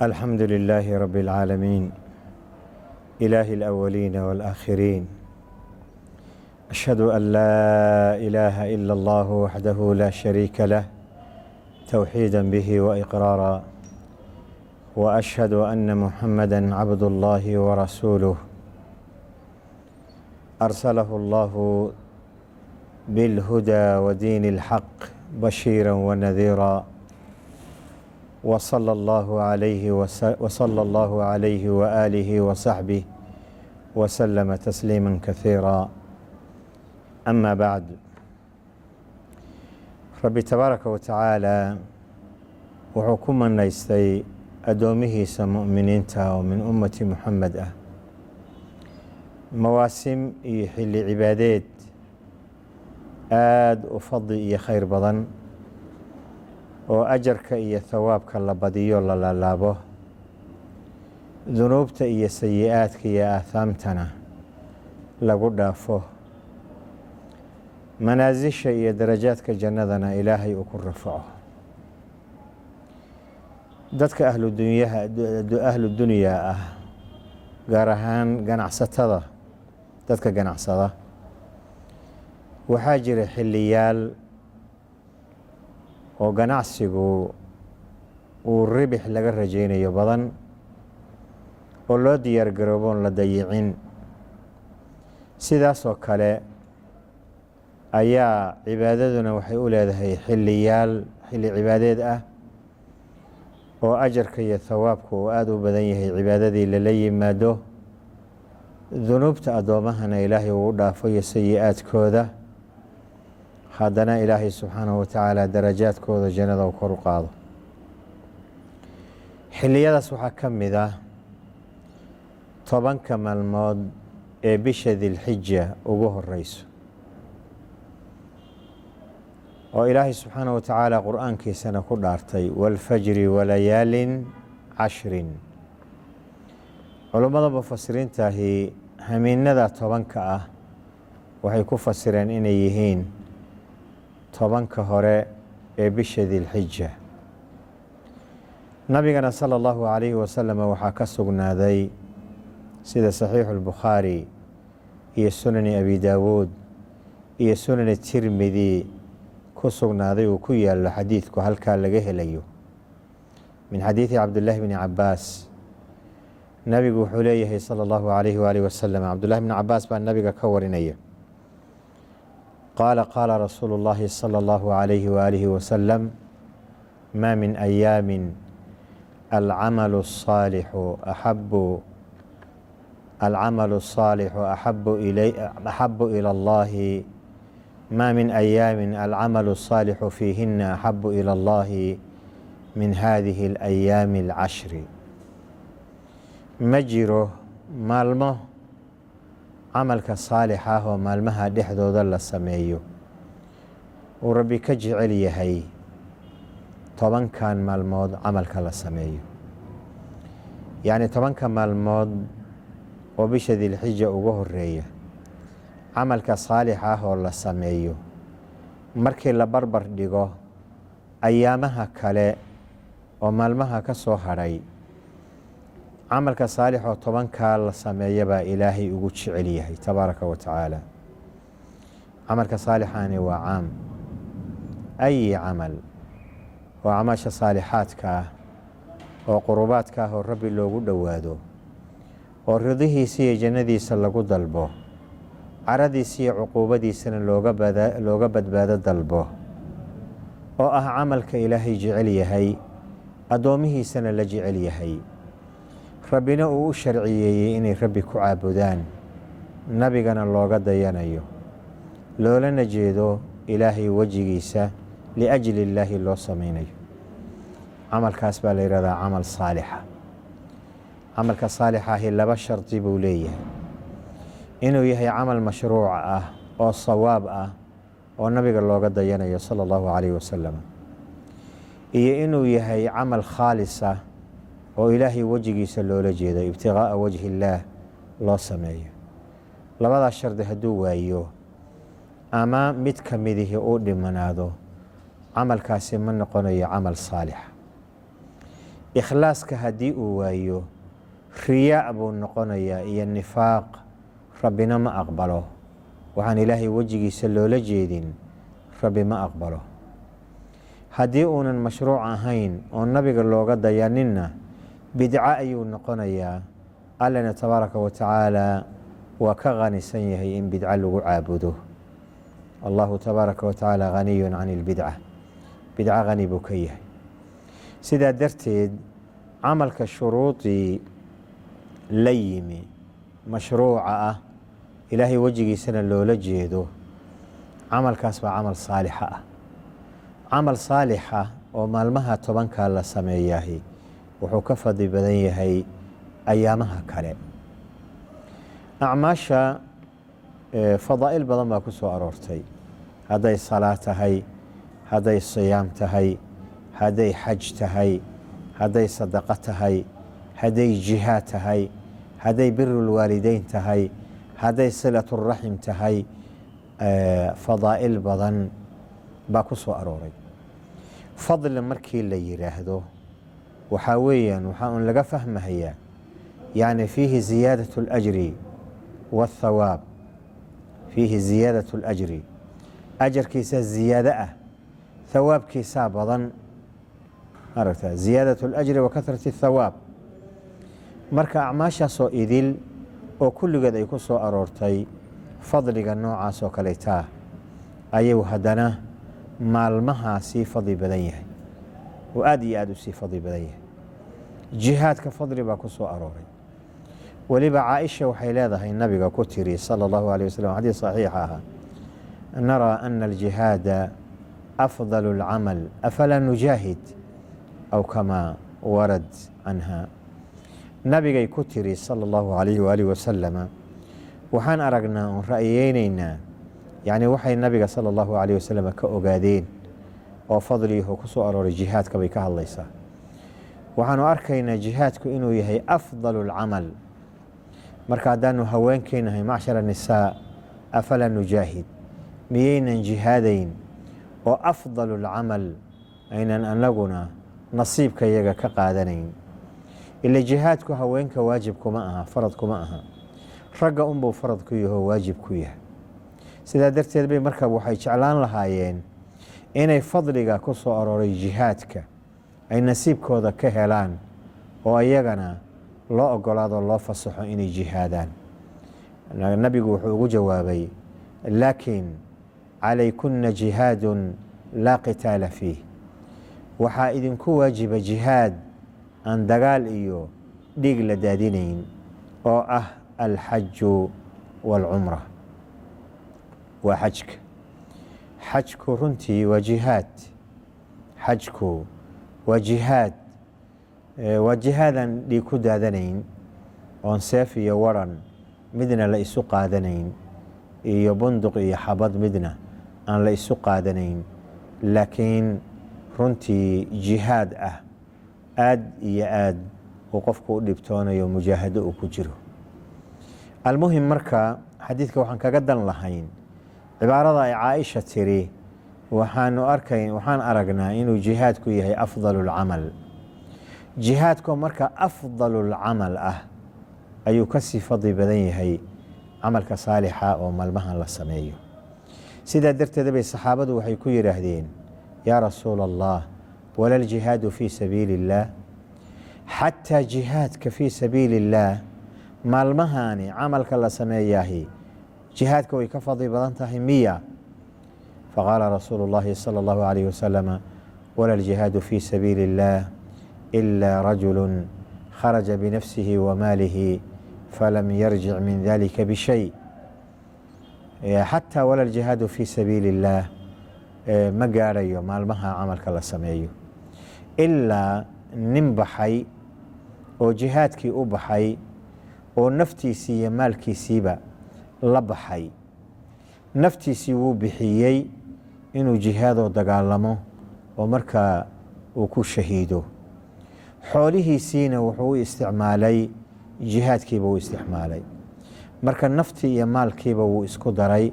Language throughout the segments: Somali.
الحمد لله رب العالمين، إله الأولين والآخرين، أشهد أن لا إله إلا الله وحده لا شريك له توحيدا به وإقرارا، وأشهد أن محمدا عبد الله ورسوله، أرسله الله بالهدى ودين الحق بشيرا ونذيرا، وصلى الله عليه وآله وصحبه وسلم تسليما كثيرا. أما بعد، Rabbi tabaaraka wa tacaala wuxuu ku manaystay addoomihiisa mu'miniinta oo min ummati Muxamed ah mawaasim iyo xilli cibaadeed aada u fadli iyo khayr badan, oo ajarka iyo thawaabka la badiyo, la laalaabo, dunuubta iyo sayi-aadka iyo aathaamtana lagu dhaafo, manaasisha iyo darajaadka jannadana Ilaahay uu ku rafaco. Dadka ahludunyaha, ahlu dunyaa ah, gaar ahaan ganacsatada, dadka ganacsada, waxaa jira xilliyaal oo ganacsigu uu ribix laga rajaynayo badan oo loo diyaar garooboon la dayicin. Sidaasoo kale ayaa cibaadaduna waxay u leedahay xilliyaal, xilli cibaadeed ah oo ajarka iyo thawaabku uu aada u badan yahay cibaadadii lala yimaado, dunuubta addoomahana Ilaahay uu u dhaafo iyo sayi-aadkooda, haddana Ilaahay subxaanahu wa tacaala darajaadkooda jannada uu kor u qaado. Xilliyadaas waxaa ka mid ah 10ka maalmood ee bisha Dilxija ugu horeyso, oo Ilaahay subxaanahu wa tacaala qur-aankiisana ku dhaartay: "Waalfajri walayaalin cashrin." Culummada mufasiriintaahi hamiinada 10ka ah waxay ku fasireen inay yihiin 10ka hore ee bisha Dilxija. Nabigana sala Allahu calayhi wasalam waxaa ka sugnaaday, sida Saxiixu Albukhaari iyo Sunani Abi Daawuud iyo Sunani Tirmidi ku sugnaaday, uu ku yaallo xadiidku halkaa laga helayo, min xadiidi Cabdullaahi bni Cabaas. Nabigu wuxuu leeyahay sala Allahu calayhi waaalih wasalam, Cabdullahi bni Cabaas baa nabiga ka warinaya, qaala: qaala rasuulu llahi sala Allahu calayhi waalihi wasalam: "Ma min ayaamin alcamalu الصaalixu axabu ila Allahi, ma min ayaamin alcamalu الصaalixu fiihina axabu ila Allahi min hadihi اlayaami اlcashri." Ma jiro maalmo camalka saalixa ah oo maalmaha dhexdooda la sameeyo uu Rabbi ka jecel yahay 10kan maalmood camalka la sameeyo, yacni 10ka maalmood oo bisha Dilxija ugu horeeya camalka saalixa ah oo la sameeyo, markii la barbar dhigo ayaamaha kale oo maalmaha ka soo hadhay, camalka saalix oo 10kaa la sameeya baa Ilaahay ugu jecel yahay tabaaraka wa tacaala. Camalka saalixaani waa caam, ayi camal oo acmaasha saalixaadka ah oo qurubaadka ah oo Rabbi loogu dhowaado, oo ridihiisa iyo jannadiisa lagu dalbo, caradiisa iyo cuquubadiisana looga badbaado dalbo, oo ah camalka Ilaahay jecel yahay, addoomihiisana la jecel yahay, Rabbina uu u sharciyeeyey inay Rabbi ku caabudaan, nabigana looga dayanayo, loolana jeedo Ilaahay wejigiisa, liajli illaahi loo samaynayo, camalkaas baa la yihahdaa camal saalixa. Camalka saalixa ahi laba shardi buu leeyahay: inuu yahay camal mashruuc ah oo sawaab ah oo nabiga looga dayanayo sala Allahu calayh wasalam, iyo inuu yahay camal khaalisa oo Ilaahay wejigiisa loola jeedo, ibtiqaa'a wajhi illaah loo sameeyo. Labadaas shardi hadduu waayo ama mid ka midihi uu dhimanaado, camalkaasi ma noqonayo camal saalixa. Ikhlaaska haddii uu waayo, riyaa buu noqonayaa iyo nifaaq, Rabbina ma aqbalo. Waxaan Ilaahay wejigiisa loola jeedin Rabbi ma aqbalo. Haddii uunan mashruuc ahayn oo Nabiga looga dayaninna, bidco ayuu noqonayaa. Allana tabaaraka wa tacaala waa ka khanisan yahay in bidco lagu caabudo. Allahu tabaaraka wa tacaala haniyun can ilbidca, bidco hani buu ka yahay. Sidaa darteed camalka shuruudii la yimi, mashruuca ah, Ilaahay wejigiisana loola jeedo, camalkaas baa camal saalixa ah. Camal saalixa oo maalmaha 10-kaa la sameeyahay wuxuu ka fadli badan yahay ayaamaha kale. Acmaasha fadaa'il badan baa ku soo aroortay, hadday salaa tahay, hadday siyaam tahay, hadday xaj tahay, hadday sadaqo tahay, hadday jihaad tahay, hadday birulwaalideyn tahay, hadday silaturaxim tahay. Fadaa'il badan baa ku soo arooray. Fadli markii la yidhaahdo, waxaa weeyaan waxaa un laga fahmahayaa, yani fiihi ziyaadaة اlajri waاthawaab, fiihi ziyaadaة اlajri, ajarkiisaa ziyaado ah, thawaabkiisaa badan. Maaragta, ziyaadaة اlajri wa kahrat الthawaab. Marka acmaashaasoo idil oo kulligeed ay ku soo aroortay fadliga noocaas oo kaleetaa, ayuu haddana maalmahaa sii fadli badan yahay oo aad iyo aad u sii fadli badan yahay. Jihaadka fadli baa ku soo arooray. Weliba Caaisha waxay leedahay, Nabiga ku tiri sala Allahu alay wasalam, xadiis saxiixa ahaa: "Naraa ana aljihaada afdal alcamal, afalaa nujaahid?" Aw kamaa warad canha, Nabigay ku tiri sala Allahu alayhi waalihi wasalama: "Waxaan aragnaa oon ra'yeynaynaa." Yacni waxay Nabiga sala Allahu alayh wasalam ka ogaadeen oo fadligiihu ku soo arooray jihaadka bay ka hadlaysaa. "Waxaanu arkaynaa jihaadku inuu yahay afdal alcamal. Marka haddaanu haweenkeenahay, macshara nisaa, afalaa nujaahid? Miyaynan jihaadayn oo afdal alcamal aynan anaguna nasiibka yaga ka qaadanayn?" Ila jihaadku haweenka waajib kuma aha, farad kuma aha, ragga unbuu farad ku yaho, waajib ku yahay. Sidaa darteed bay marka waxay jeclaan lahaayeen inay fadliga ku soo arooray jihaadka ay nasiibkooda ka helaan oo ayagana loo ogolaado, loo fasaxo inay jihaadaan. Nabigu wuxuu ugu jawaabay: "Laakiin calaykunna jihaadun laa qitaala fiih." Waxaa idinku waajiba jihaad aan dagaal iyo dhiig la daadinayn, oo ah alxaju waalcumra, waa xajka. Xajku runtii waa jihaad. Xajku waa jihaad, waa jihaadaan dhiig ku daadanayn, oon seef iyo waran midna la isu qaadanayn, iyo bunduq iyo xabad midna aan la isu qaadanayn, laakiin runtii jihaad ah, aad iyo aad uu qofku u dhibtoonayo, mujaahado uu ku jiro. Almuhim, marka xadiidka waxaan kaga dan lahayn cibaarada ay Caaisha tiri: "Waxaanu arkay, waxaan aragnaa inuu jihaadku yahay afdal alcamal." Jihaadkoo marka afdal alcamal ah ayuu ka sii fadli badan yahay camalka saalixa oo maalmahan la sameeyo. Sidaa darteed bay saxaabadu waxay ku yidhaahdeen: "Yaa Rasuula Allah, wala aljihaadu fii sabiili illaah? Xataa jihaadka fii sabiili illaah, maalmahaani camalka la sameeyaahi jihaadka way ka fadli badan tahay miya?" Faqaala rasuulu اllahi salى اllahu alayh wasalama: "Wala aljihaadu fii sabiili اllah ila rajulu kharaja binafsihi wamaalihi falam yarjic min dalika bishay." Xataa wala aljihaadu fii sabiili اllah ma gaadhayo maalmaha camalka la sameeyo, ilaa nin baxay oo jihaadkii u baxay oo naftiisii iyo maalkiisiiba la baxay. Naftiisii wuu bixiyey inuu jihaadoo dagaalamo oo markaa uu ku shahiido, xoolihiisiina wuxuu u isticmaalay jihaadkiiba u isticmaalay. Marka naftii iyo maalkiiba wuu isku daray,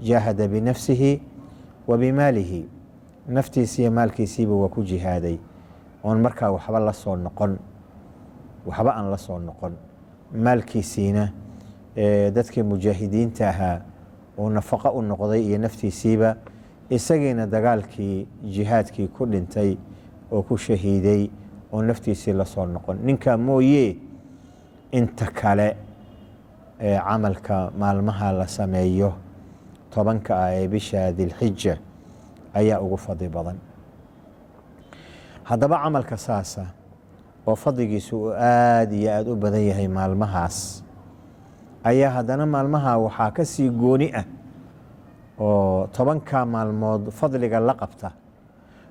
jaahada binafsihi wa bimaalihi, naftiisi iyo maalkiisiiba waa ku jihaaday. Oon markaa waxba la soo noqon, waxba aan la soo noqon, maalkiisiina dadkii mujaahidiinta ahaa uu nafaqo u noqday iyo naftiisiiba, isagiina dagaalkii jihaadkii ku dhintay oo ku shahiiday oo naftiisii la soo noqon, ninkaa mooye inta kale ee camalka maalmaha la sameeyo 10-ka ah ee bisha Dilxija ayaa ugu fadli badan. Haddaba camalka saasa oo fadligiisu uu aada iyo aada u badan yahay maalmahaas ayaa haddana maalmaha waxaa ka sii gooni ah oo 10-ka maalmood fadliga la qabta,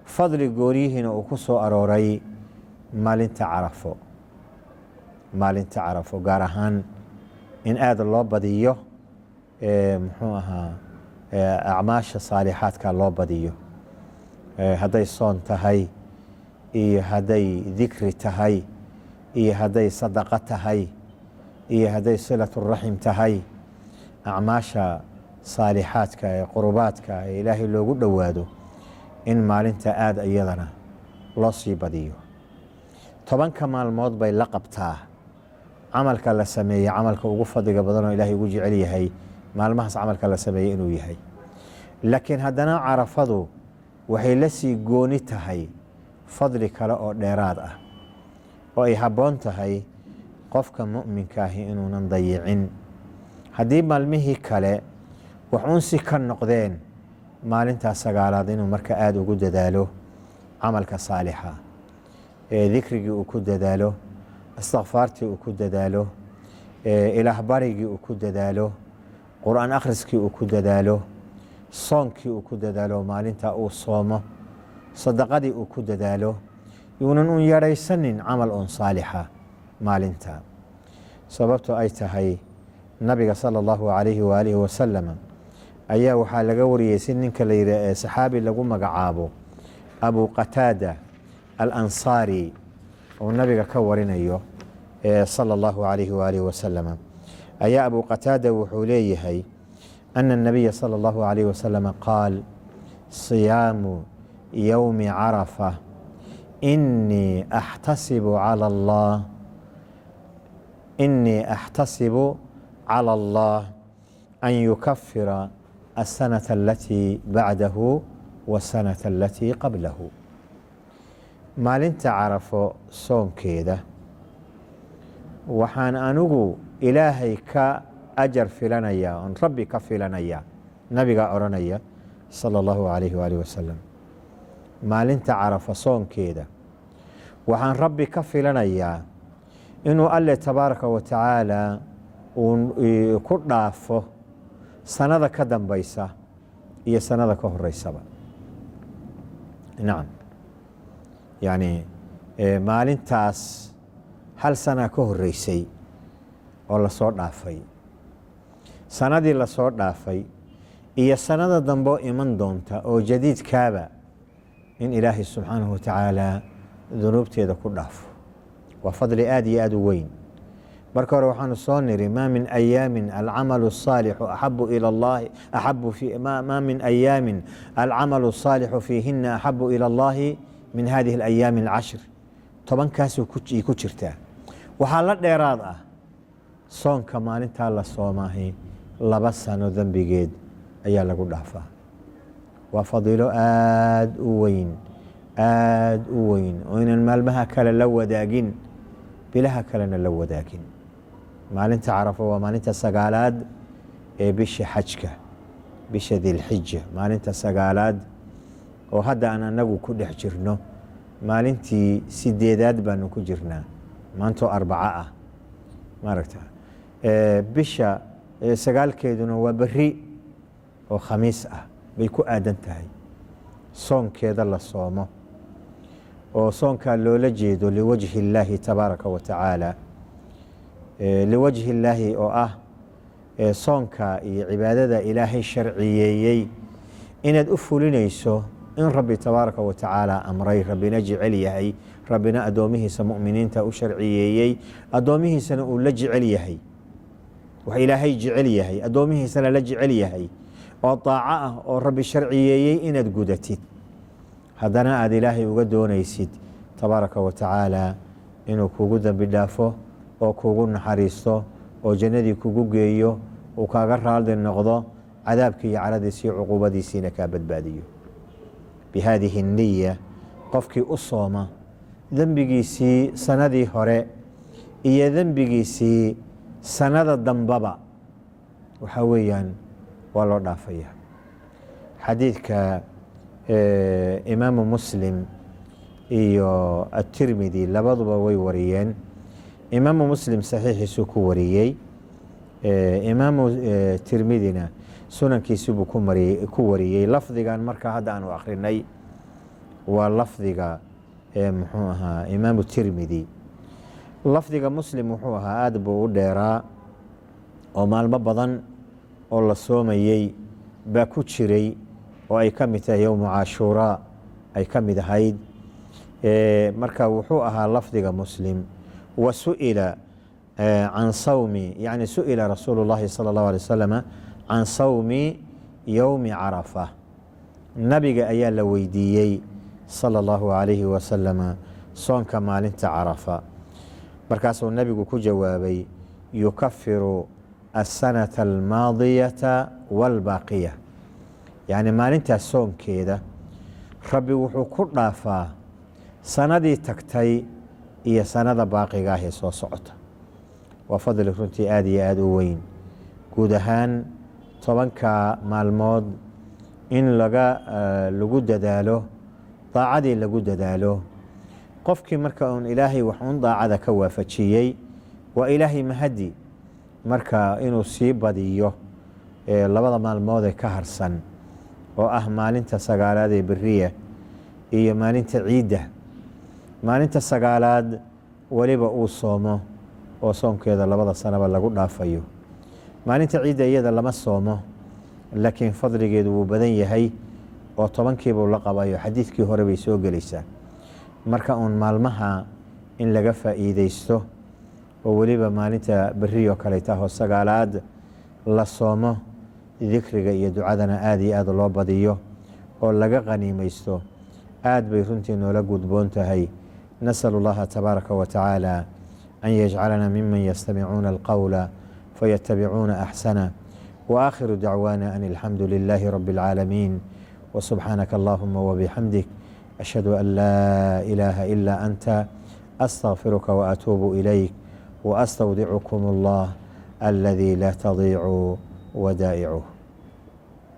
fadli gooniyihiina uu ku soo arooray maalinta Carafo. Maalinta Carafo gaar ahaan in aada loo badiyo, muxuu ahaa, acmaasha saalixaadka loo badiyo, hadday soon tahay iyo hadday dikri tahay iyo hadday sadaqo tahay iyo hadday silaturaxim tahay, acmaasha saalixaadka ee qurubaadka ee Ilaahay loogu dhowaado in maalinta aada iyadana loo sii badiyo. 10-ka maalmood bay la qabtaa camalka la sameeyey, camalka ugu fadliga badan oo Ilaahay ugu jecel yahay maalmahaas camalka la sameeyey inuu yahay. Laakiin haddana Carafadu waxay la sii gooni tahay fadli kale oo dheeraad ah oo ay habboon tahay qofka mu'minka ahi inuunan dayicin. Haddii maalmihii kale wax unsi ka noqdeen, maalintaas sagaalaad inuu marka aada ugu dadaalo camalka saalixa ee dikrigii uu ku dadaalo, istikfaartii uu ku dadaalo, Ilaah barigii uu ku dadaalo, Qur-aan akhriskii uu ku dadaalo, soonkii uu ku dadaalo, maalinta uu soomo, sadaqadii uu ku dadaalo, yuunan un yaraysanin camal un saalixa maalinta. Sababto ay tahay, Nabiga sala Allahu calayhi waalihi wasalam ayaa waxaa laga wariyey si ninka la yihi ee saxaabi lagu magacaabo Abu Qataada Alansaari uu Nabiga ka warinayo sala Allahu calayhi waalihi wasalam. Ayaa Abu Qataada wuxuu leeyahay ana الnabiya sala Allahu calayhi wasalam qaal: siyaamu yowmi Carafa inii axtasibu cala Allah, inii axtasibu cala Allah an yukafira aلsanata alatii bacdahu wasanata alatii qablahu. Maalinta Carafo soonkeeda waxaan anigu Ilaahay ka ajar filanaya oon Rabbi ka filanaya, Nabigaa odhanaya sala Allahu calayhi waaalih wasalam, maalinta Carafa soonkeeda waxaan Rabbi ka filanayaa inuu Alle tabaaraka wa tacaala uu ku dhaafo sanada ka dambaysa iyo sanada ka horeysaba. Nacam, yacni maalintaas hal sana ka horeysay oo lasoo dhaafay, sanadii lasoo dhaafay iyo sanada dambe oo iman doonta oo jadiidkaaba in Ilaahay subxaanahu watacaala dunuubteeda ku dhaafo. Waa fadli aada iyo aada u weyn. Marka hore waxaanu soo niri: maa min ayaamin alcamalu الsaalixu axabu ilى اllahi axabu ma min ayaamin alcamalu الsaalixu fiihina axabu ilى اllahi min hadihi اlayaami alcashr. 10-kaasuu ku jirtaa. Waxaa la dheeraad ah soonka maalintaa la soomaahay 2 sano dembigeed ayaa lagu dhaafaa. Waa fadiilo aada u weyn, aada u weyn oo inaan maalmaha kale la wadaagin, bilaha kalena la wadaagin. Maalinta Carafo waa maalinta sagaalaad ee bisha xajka, bisha Dilxija, maalinta sagaalaad oo hadda aan anagu ku dhex jirno. Maalintii sideedaad baanu ku jirnaa maantoo Arbaco ah, maaragta, bisha sagaalkeeduna waa beri oo Khamiis ah bay ku aadan tahay. Soonkeeda la soomo oo soonkaa loola jeedo liwajhi illaahi tabaaraka wa tacaala, liwajhi illaahi oo ah soonka iyo cibaadada Ilaahay sharciyeeyey inaad u fulinayso in Rabbi tabaaraka wa tacaala amray, Rabbina jecel yahay, Rabbina addoomihiisa mu'miniinta u sharciyeeyey, addoomihiisana uu la jecel yahay. Wax Ilaahay jecel yahay, addoomihiisana la jecel yahay oo daaco ah oo Rabbi sharciyeeyey inaad gudatid, haddana aada Ilaahay uga doonaysid tabaaraka wa tacaala inuu kugu dembi dhaafo oo kugu naxariisto oo jannadii kugu geeyo, uu kaaga raalli noqdo, cadaabkii iyo caradiisii cuquubadiisiina kaa badbaadiyo. Bihadihi niya qofkii u sooma, dembigiisii sanadii hore iyo dembigiisii sanada dambaba waxaa weeyaan waa loo dhaafaya. Xadiidka Imaamu Muslim iyo Atirmidi labaduba way wariyeen. Imaamu Muslim saxiixiisuu ku wariyey, Imaamu Tirmidina sunankiisibuu ku wariyey. Lafdigan marka hadda aanu akrinay waa lafdiga muxuu ahaa Imaamu Tirmidi. Lafdiga Muslim wuxuu ahaa aad buu u dheeraa oo maalmo badan oo la soomayey baa ku jiray, oo ay ka mid tahay yowmu Cashuuraa ay ka mid ahayd. Marka wuxuu ahaa lafdiga Muslim: wa su'ila can sawmi, yani su'ila Rasuulu llahi sala allahu alay wasalama can sawmi yowmi Carafa. Nabiga ayaa la weydiiyey sala allahu alayhi wasalama soonka maalinta Carafa. Markaasuu nabigu ku jawaabay: yukafiru asanata almaadiyata waalbaaqiya. Yacni maalintaas soonkeeda Rabbi wuxuu ku dhaafaa sanadii tagtay iyo sanada baaqiga ah ee soo socota. Waa fadli runtii aada iyo aada u weyn. Guud ahaan 10ka maalmood in lagu dadaalo daacadii, lagu dadaalo. Qofkii marka uun Ilaahay wax uun daacada ka waafajiyey waa Ilaahay mahadi, marka inuu sii badiyo labada maalmood ee ka harsan, oo ah maalinta sagaalaad ee beriya iyo maalinta ciidda. Maalinta sagaalaad weliba uu soomo, oo soonkeeda labada sanaba lagu dhaafayo. Maalinta ciidda iyada lama soomo, laakiin fadligeedu wuu badan yahay oo 10kiibuu la qabayo, xadiidkii hore bay soo gelaysaa. Marka uun maalmaha in laga faa'iideysto, oo weliba maalinta beriyoo kaleyta oo sagaalaad la soomo, dikriga iyo ducadana aada iyo aada loo badiyo oo laga qaniimaysto, aad bay runtii noola gudboon tahay. Nasأl اllaha tabaaraka wa tacaala an yajcalana miman yastamicuuna alqowla fayatabicuuna axsana. Waakhiru dacwaana an alxamdu lilahi rabi اlcaalamiin. Wsubxaanaka allahuma wbixamdik, ashhadu an laa ilaaha ila anta, astaqfiruka waatuubu ilayk, waastawdicukum allah aladi laa tadiicu wadaa'icuh.